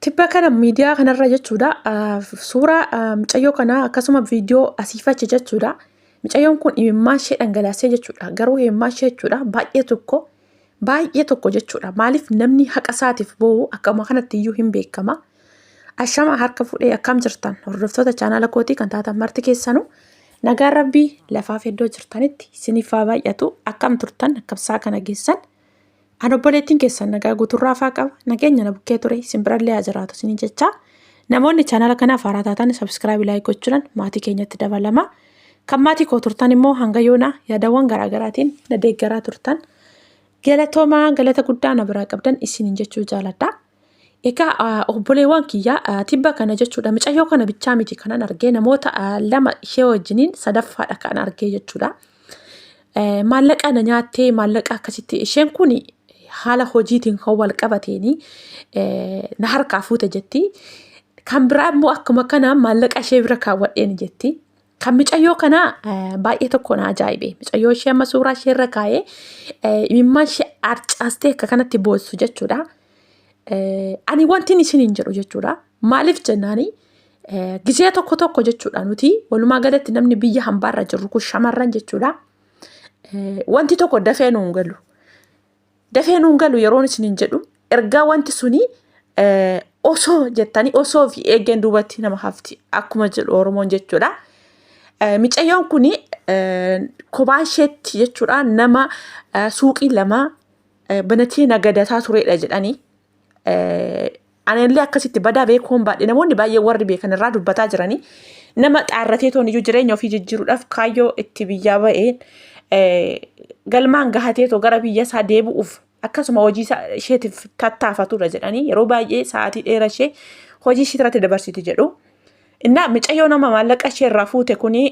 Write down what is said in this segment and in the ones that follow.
Tibba kana miidiyaa kanarra jechuudha suuraa mucayyoo kanaa akkasuma viidiyoo asiif achi jechuudha. Mucayyoon kun imimmaan ishee dhangalaasee jechuudha. Garuu imimmaan ishee jechuudha baay'ee tokko baay'ee tokko jechuudha. Maaliif namni haqa isaatiif boo'u akkuma kanatti iyyuu hin beekama. Ashama harka fuudhee akkam jirtan hordoftoota chaanaala kootii kan taatan marti keessanuu nagaan rabbii lafaaf iddoo jirtanitti isiniif haa baay'atu akkam turtan akkam isaa kana geessan. An obboleettiin keessan nagaa guuturraa faa qaba. Nageenya na bukkee ture isin birallee haa jiraatu isiniin jecha. Namoonni chaanala kanaaf haaraa taatan subscribe like gochuudhaan maatii keenyatti dabalama. Kan maatii koo turtan immoo hanga yoonaa yaadawwan garaagaraatiin na deeggaraa turtan. Galatoomaa galata guddaa na biraa qabdan isiniin jechuu jaaladha. Egaa obboleewwan kiyya tibba kana jechuudha micayyoo kana bichaa miti kanan argee namoota lama ishee wajjiniin sadaffaadha kan argee jechuudha. Maallaqa na nyaattee maallaqa akkasitti isheen kun haala hojiitiin kan wal qabateeni na harkaa fuute jetti. Kan biraa immoo akkuma kana maallaqa ishee bira kaawwadheen jetti. Kan micayyoo kanaa baay'ee tokko na ajaa'ibe. Micayyoo ishee amma suuraa ishee irra kaa'ee imimmaan ishee arcaastee akka kanatti boossu jechuudha. Ani wantin isiniin jedhu jechuudha. Maaliif jennaani gisee tokko tokko jechuudha nuti walumaa galatti namni biyya hambaarra jirru kun shamarran jechuudha. Wanti tokko dafee nuun galu. Dafee nuun galu yeroon isiniin jedhu ergaa wanti suni osoo jettanii osoo fi eeggeen duubatti nama hafti akkuma jedhu Oromoon jechuudha. Micayyoon kun kophaa isheetti jechuudha nama suuqii lama banatee nagadataa turedha jedhanii. Anillee akkasitti badaa beekuun baadhe namoonni baay'ee warri beekan irraa dubbataa jiranii nama xaarratee toon iyyuu jireenya ofii jijjiiruudhaaf kaayyoo itti biyyaa ba'een galmaan gahatee too gara biyya isaa deebi'uuf akkasuma hojii isheetiif tattaafatudha jedhanii yeroo baay'ee sa'aatii dheeraa ishee hojii ishee irratti dabarsiti jedhu. Innaa micayyoo nama maallaqa ishee irraa fuute kuni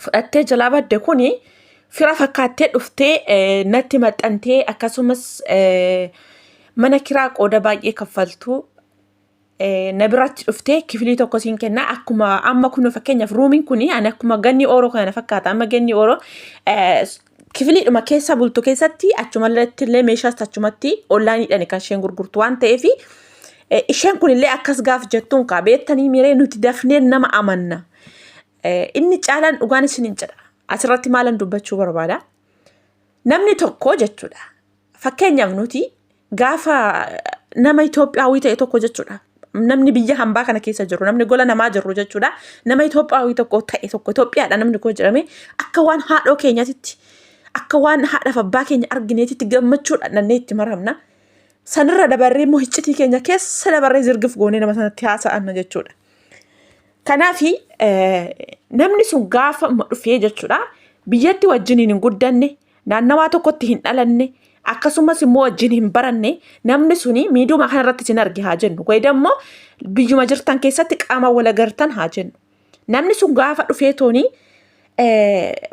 fudhattee jalaa badde kuni fira fakkaattee dhuftee natti maxxantee akkasumas mana kiraa qooda baay'ee kaffaltu na biratti dhuftee kifilii tokko siin kenna akkuma amma kun fakkeenyaaf ruumiin kun ani akkuma ganni ooroo kana fakkaata amma ganni ooroo kifiliidhuma keessa bultu keessatti achumalatti illee meeshaas achumatti onlaayiniidhaan kan isheen gurgurtu waan ta'eef isheen kun illee akkas gaaf jettuun kaa beektanii miree nuti dafnee nama amanna. Inni caalaan dhugaan isiniin jedha. Asirratti maalan dubbachuu barbaada? Namni tokko jechuudha. Fakkeenyaaf nuti gaafa nama Itoophiyaawii ta'e tokko jechuudha. Namni biyya hambaa kana keessa jiru, namni gola namaa jiru jechuudha. Nama Itoophiyaawii tokko ta'e tokko Itoophiyaadha namni koo jedhame akka waan haadhoo keenyaatitti, akka waan haadhaaf abbaa keenya argineetitti gammachuudhaan dhannee itti maramna. Sanirra dabarree immoo iccitii keenya keessa dabarree zirgif goonee nama sanatti haasa'anna jechuudha. Kanaaf namni sun gaafa dhufee jechuudha biyyatti wajjiniin hin guddanne naannawaa tokkotti hin dhalanne akkasumas immoo wajjin hin baranne namni suni miidiyuma kanarratti isin arge haa jennu wayida immoo biyyuma jirtan keessatti qaama wal agartan haa jennu. Namni sun gaafa dhufee tooni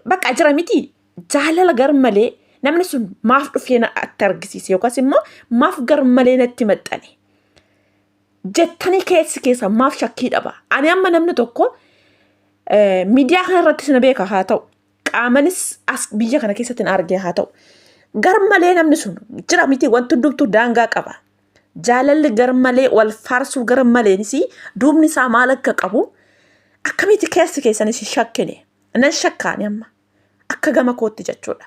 bakka jira miti jaalala gar malee namni sun maaf dhufee natti argisiise yookaas immoo maaf gar malee natti maxxane. Jettanii keessi keessa maaf shakkii dhaba. Ani amma namni tokko miidiyaa kana irratti na beeka haa ta'u qaamanis as biyya kana keessatti na argee haa ta'u gar malee namni sun jira miti wanti hundumtuu daangaa qaba. Jaalalli gar malee wal faarsuu gar maleenis duubni isaa maal akka qabu akkamitti keessi keessanis hin shakkine nan shakkaani amma. Akka gama kootti jechuudha.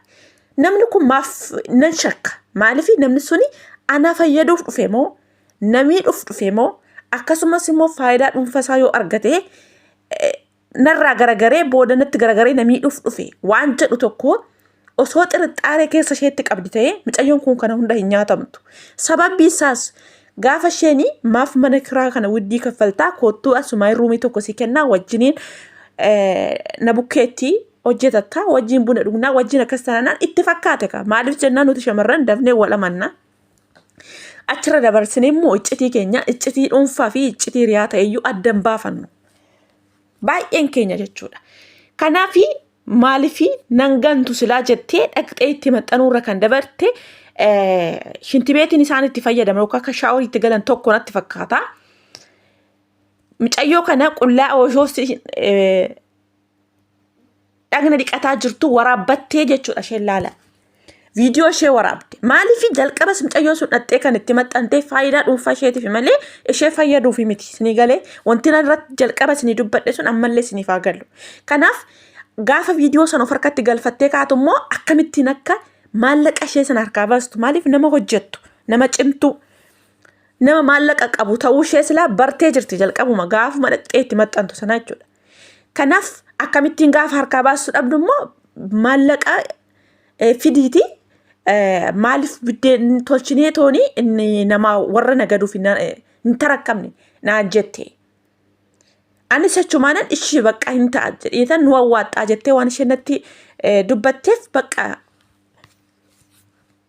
Namni kun maaf nan shakka. Maaliif namni suni ana fayyaduuf dhufe moo na miidhuuf dhufe moo akkasumas immoo faayidaa dhuunfa isaa yoo argate narraa garagaree booda natti garagaree na miidhuuf dhufe waan jedhu tokko osoo xirixxaaree keessa isheetti qabdi ta'ee mucayyoon kun kana hunda hin nyaatamtu. Sababbi isaas gaafa isheen maaf mana kiraa kana widdii kaffaltaa koottuu asumaa ruumii tokko si kennaa wajjiniin na bukkeetti hojjetatta wajjin buna dhugnaa wajjin akkas taanaan itti fakkaate ka maaliif jennaan nuti shamarran dafnee wal amanna. Achirra dabarsinee immoo iccitii keenya iccitii dhuunfaa fi iccitii riyaa ta'eyyuu adda hin baafannu. Baay'een keenya jechuudha. Kanaafi maalifi nan gantu silaa jettee dhaqxee itti maxxanuurra kan dabarte shintibeetiin isaan itti fayyadaman yookaan akka shaaworiitti itti galan tokko natti fakkaata. Micayyoo kana qullaa osoo dhagna dhiqataa jirtu waraabbattee jechuudha isheen laala. Viidiyoo ishee waraabde. Maaliif jalqabas mucayyoo sun dhaxxee kan itti maxxantee faayidaa dhuunfaa isheetiif malee ishee fayyaduufi miti. Isinii galee wanti nan irratti jalqaba isinii dubbadhe sun ammallee isiniif haa galu. Kanaaf gaafa viidiyoo sana of harkatti galfattee kaatu immoo akkamittiin akka maallaqa ishee sana harkaa baastu maaliif nama hojjettu nama cimtuu nama maallaqa qabu ta'uu ishee silaa bartee jirti jalqabuma gaafuma dhaqxee itti maxxantu sana jechuudha. Kanaaf akkamittiin gaafa harkaa baastu dhabdu immoo maallaqa fidiiti maaliif biddeen tolchinee tooni inni nama warra nagaduuf hin tarakkamne naan jette. Anis achumaanan ishii bakka hin ta'a jedheetan nu awwaaxxaa jettee waan isheen natti dubbatteef bakka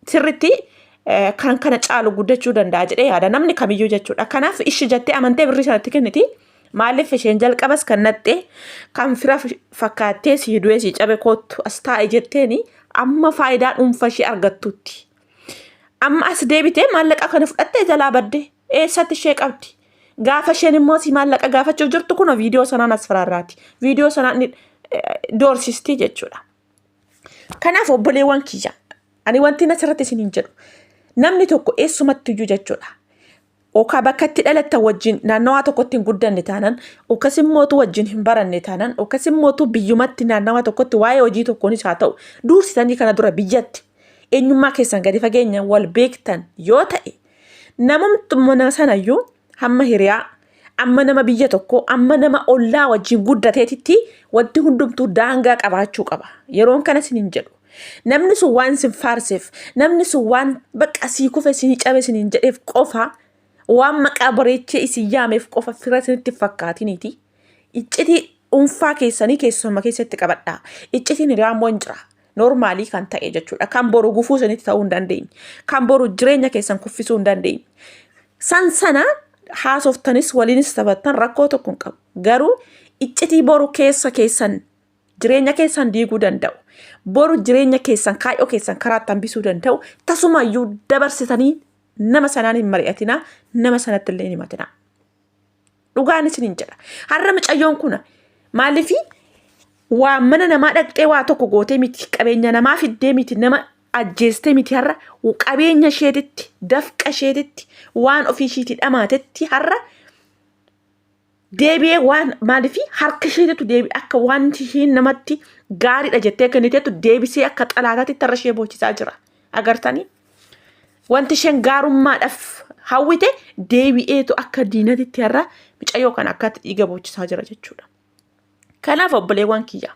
sirriitti kan kana caalu guddachuu danda'a jedhee yaada namni kamiyyuu jechuudha. Kanaaf ishi jettee amantee birrii sanatti kenniti. Maaliif isheen jalqabas kan naxxee kan fira fakkaattee sii du'ee sii cabe koottu as taa'e jetteeni amma faayidaa dhuunfaa ishee argattutti. Amma as deebitee maallaqa kana fudhattee jalaa badde eessatti ishee qabdi. Gaafa isheen immoo si maallaqa gaafachuuf jirtu kun viidiyoo sanaan as firaarraati. Viidiyoo sanaan doorsistii jechuudha. Kanaaf obboleewwan kiyya ani wanti asirratti isiniin jedhu namni tokko eessumatti iyyuu jechuudha. Okaa bakka itti dhalattan wajjin naannawaa tokkotti hin guddanne taanan, okas immootu wajjin hin baranne taanan, okas immootu biyyumatti naannawaa tokkotti waa'ee hojii tokkoonis haa ta'u duursitanii kana dura biyyatti eenyummaa keessan gadi fageenyaan wal beektan yoo ta'e namumtuma sanayyuu hamma hiriyaa amma nama biyya tokkoo amma nama ollaa wajjin guddateetitti wanti hundumtuu daangaa qabaachuu qaba. Yeroon kana isin hin jedhu. Namni sun waan isin faarseef, namni sun waan bakka sii kufe isin cabe isin hin jedheef qofa waan maqaa bareechee isin yaameef qofa fira isinitti fakkaatiniiti. Iccitii dhuunfaa keessanii keessummaa keessatti qabadhaa. Iccitiin hiriyaa immoo hin jira. Noormaalii kan ta'e jechuudha. Kan boru gufuu isinitti ta'uu hin dandeenye. Kan boru jireenya keessan kuffisuu hin dandeenye. San sana haasoftanis waliinis taphattan rakkoo tokko hin qabu. Garuu iccitii boru keessa keessan jireenya keessan diiguu danda'u. Boru jireenya keessan kaayyoo keessan karaatti hambisuu danda'u. Tasumayyuu dabarsitanii nama sanaan hin mari'atinaa, nama sanatti illee hin himatinaa. Dhugaan isiniin jedha. Har'a mucayyoon kun maaliif waa mana namaa dhaqxee waa tokko gootee miti qabeenya namaa fiddee miti nama ajjeestee miti har'a qabeenya isheetitti dafqa isheetitti waan ofii ishiitii dhamaatetti har'a deebi'ee waan maaliif harka isheetitu deebi'ee akka wanti isheen namatti gaariidha jettee kenniteetu deebisee akka xalaataatti har'a ishee boochisaa jira. Agartanii? Wanti isheen gaarummaadhaaf hawwite deebi'eetu akka diinatitti har'a mucayyoo kana akkatti dhiiga boochisaa jira jechuudha. Kanaaf obboleewwan kiyya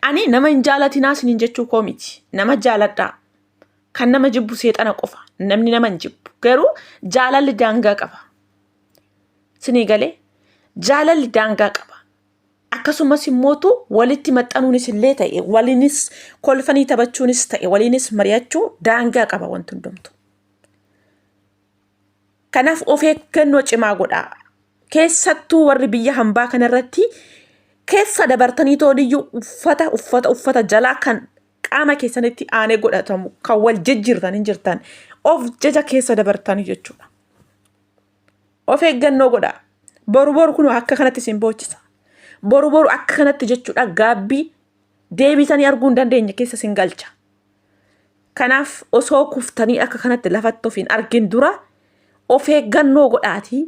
ani nama hin jaalatinaa isiniin jechuu koo miti. Nama jaaladhaa. Kan nama jibbu seexana qofa. Namni nama hin jibbu. Garuu jaalalli daangaa qaba. Isinii galee jaalalli daangaa qaba. Akkasumas immootu walitti maxxanuunis illee ta'e waliinis kolfanii taphachuunis ta'e waliinis mari'achuu daangaa qaba wanti hundumtu. Kanaaf of eeggannoo cimaa godhaa. Keessattuu warri biyya hambaa kanarratti keessa dabartanii tooniyyuu uffata uffata uffata jalaa kan qaama keessanitti aanee godhatamu kan wal jijjiirtan hin jirtan of jaja keessa dabartanii jechuudha. Of eeggannoo godhaa. Boru boru kun akka kanatti isin boochisa. Boru boru akka kanatti jechuudha gaabbii deebitanii arguu hin dandeenye keessa isin galcha. Kanaaf osoo kuftanii akka kanatti lafatti of hin argin dura of eeggannoo godhaatii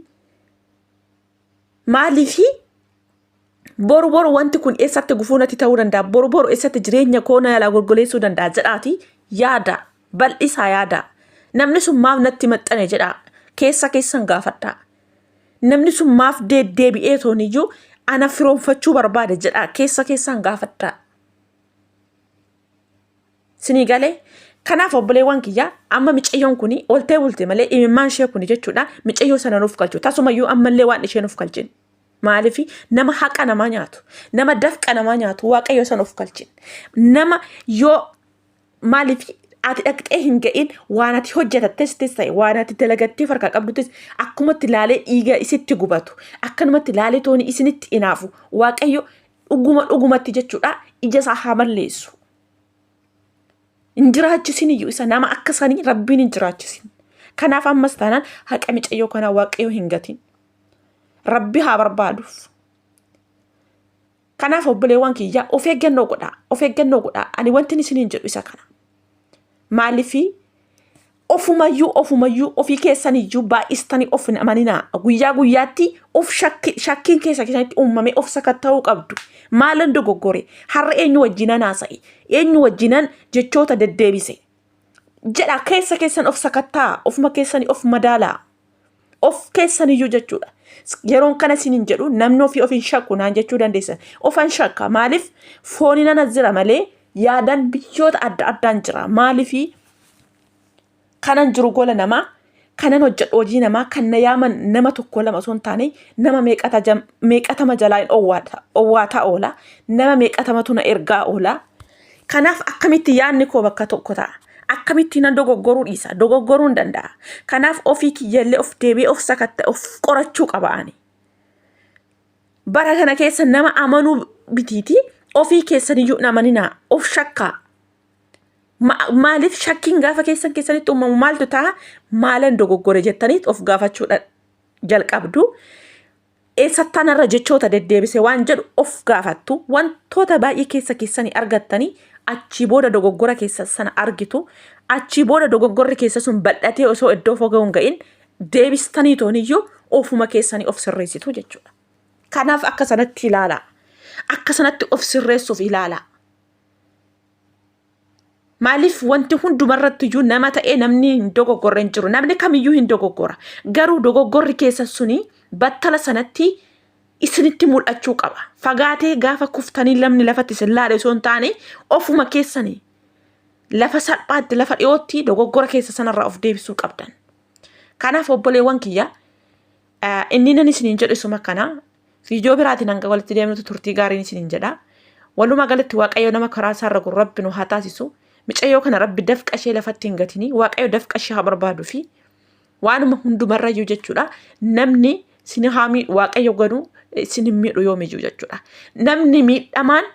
maaliifi boru boru wanti kun eessatti gufuu natti ta'uu danda'a boru boru eessatti jireenya koo na yaalaa golgoleessuu danda'a jedhaatii yaada bal'isaa yaada namni sun maaf natti maxxane jedhaa keessa keessan gaafadhaa namni sun maaf deeddeebi'ee tooniyyuu ana firoonfachuu barbaade jedhaa keessa keessan gaafadhaa. Sinii galee kanaaf obboleewwan kiyya amma micayyoon kuni oltee bulte malee imimmaan ishee kuni jechuudha micayyoo sana nuuf galchu tasumayyuu ammallee waan ishee nuuf galchin. Maaliif nama haqa namaa nyaatu nama dafqa namaa nyaatu waaqayyo sana of galchin nama yoo maaliif ati dhaqxee hin ga'in waan ati hojjetattes ta'e waan ati dalagattee farkaa qabduttis akkumatti laalee dhiiga isitti gubatu akkanumatti laalee tooni isinitti inaafu waaqayyo dhuguma dhugumatti jechuudha ija isaa haa balleessu. Hin jiraachisin iyyuu isa nama akka sanii rabbiin hin jiraachisin. Kanaaf ammas taanaan haqa micayyoo kanaa waaqayyo hin gatin. Rabbi haa barbaaduuf. Kanaaf obboleewwan kiyyaa of eeggannoo godhaa. Of eeggannoo godhaa. Ani wanti isiniin jedhu isa kana. Maaliifii ofumayyuu ofumayyuu ofii keessaniyyuu baay'istanii of hin amaninaa. Guyyaa guyyaatti of shakkiin keessa keessanitti uumamee of sakatta'uu qabdu. Maalan dogoggore? Har'a eenyu wajjinan haasa'e? Eenyu wajjinan jechoota deddeebise? Jedha keessa keessan of sakatta'aa. Ofuma keessanii of madaalaa. Of keessaniyyuu jechuudha. Yeroon kana isiniin jedhu namni ofii of hin shakku naan jechuu dandeessan. Ofan shakka. Maaliif fooninan as jira malee yaadan biyyoota adda addaan jira. Maaliifii kanan jiru gola namaa, kanan hojjedhu hojii namaa, kan na yaaman nama tokko lama osoo hin taane nama meeqatama jalaa hin owwaataa oola. Nama meeqatamatu na ergaa oola. Kanaaf akkamitti yaadni koo bakka tokko ta'a? Akkamitti nan dogoggoruu dhiisa? Dogoggoruu hin danda'a. Kanaaf ofii kiyyallee of deebi'ee of sakatta of qorachuu qaba ani. Bara kana keessa nama amanuu bitiiti ofii keessaniyyuu hin amaninaa of shakkaa. Maaliif shakkiin gaafa keessan keessanitti uumamu maaltu ta'a? Maalan dogoggore jettaniit of gaafachuudha jalqabdu. Eessattaan irra jechoota deddeebise waan jedhu of gaafattu. Wantoota baay'ee keessa keessanii argattanii achii booda dogoggora keessa sana argitu. Achii booda dogoggorri keessa sun bal'atee osoo iddoo fagoo hin ga'in deebistanii tooniyyuu ofuma keessanii of sirreessitu jechuudha. Kanaaf akka sanatti ilaalaa. Akka sanatti of sirreessuuf ilaalaa. Maaliif wanti hundumarratti iyyuu nama ta'ee namni hin dogoggorre hin jiru. Namni kamiyyuu hin dogoggora. Garuu dogoggorri keessa suni battala sanatti isinitti mul'achuu qaba. Fagaatee gaafa kuftanii namni lafatti isin laale osoo hin taane ofuma keessanii lafa salphaatti lafa dhiyootti dogoggora keessa sanarraa of deebisuu qabdan. Kanaaf obboleewwan kiyya inni nan isiniin jedhu isuma kana. Viidiyoo biraatiin hanga walitti deemnutti turtii gaariin isiniin jedha. Walumaa galatti Waaqayyo nama karaa isaarra goru Rabbi nu haa taasisu. Micayyoo kana Rabbi dafqa ishee lafatti hin gatini. Waaqayyo dafqa ishee haa barbaaduu fi waanuma hundumarrayyuu jechuudha. Namni sin haa miidhu Waaqayyo ganuu sin hin miidhu yoomiyyuu jechuudha. Namni miidhamaan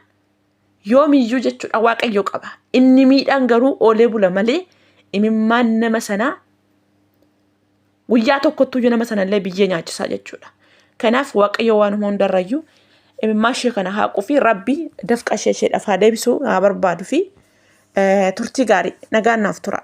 yoomiyyuu jechuudha Waaqayyo qaba. Inni miidhaan garuu oolee bula malee imimmaan nama sanaa Guyyaa tokkottuyyuu nama sanallee biyyee nyaachisaa jechuudha. Kanaaf Waaqayyo waanuma hundarrayyuu imimmaa ishee kana haaquu fi Rabbi dafqa ishee isheedhaaf haa deebisu haa barbaadu fi turtii gaarii nagaan naaf tura.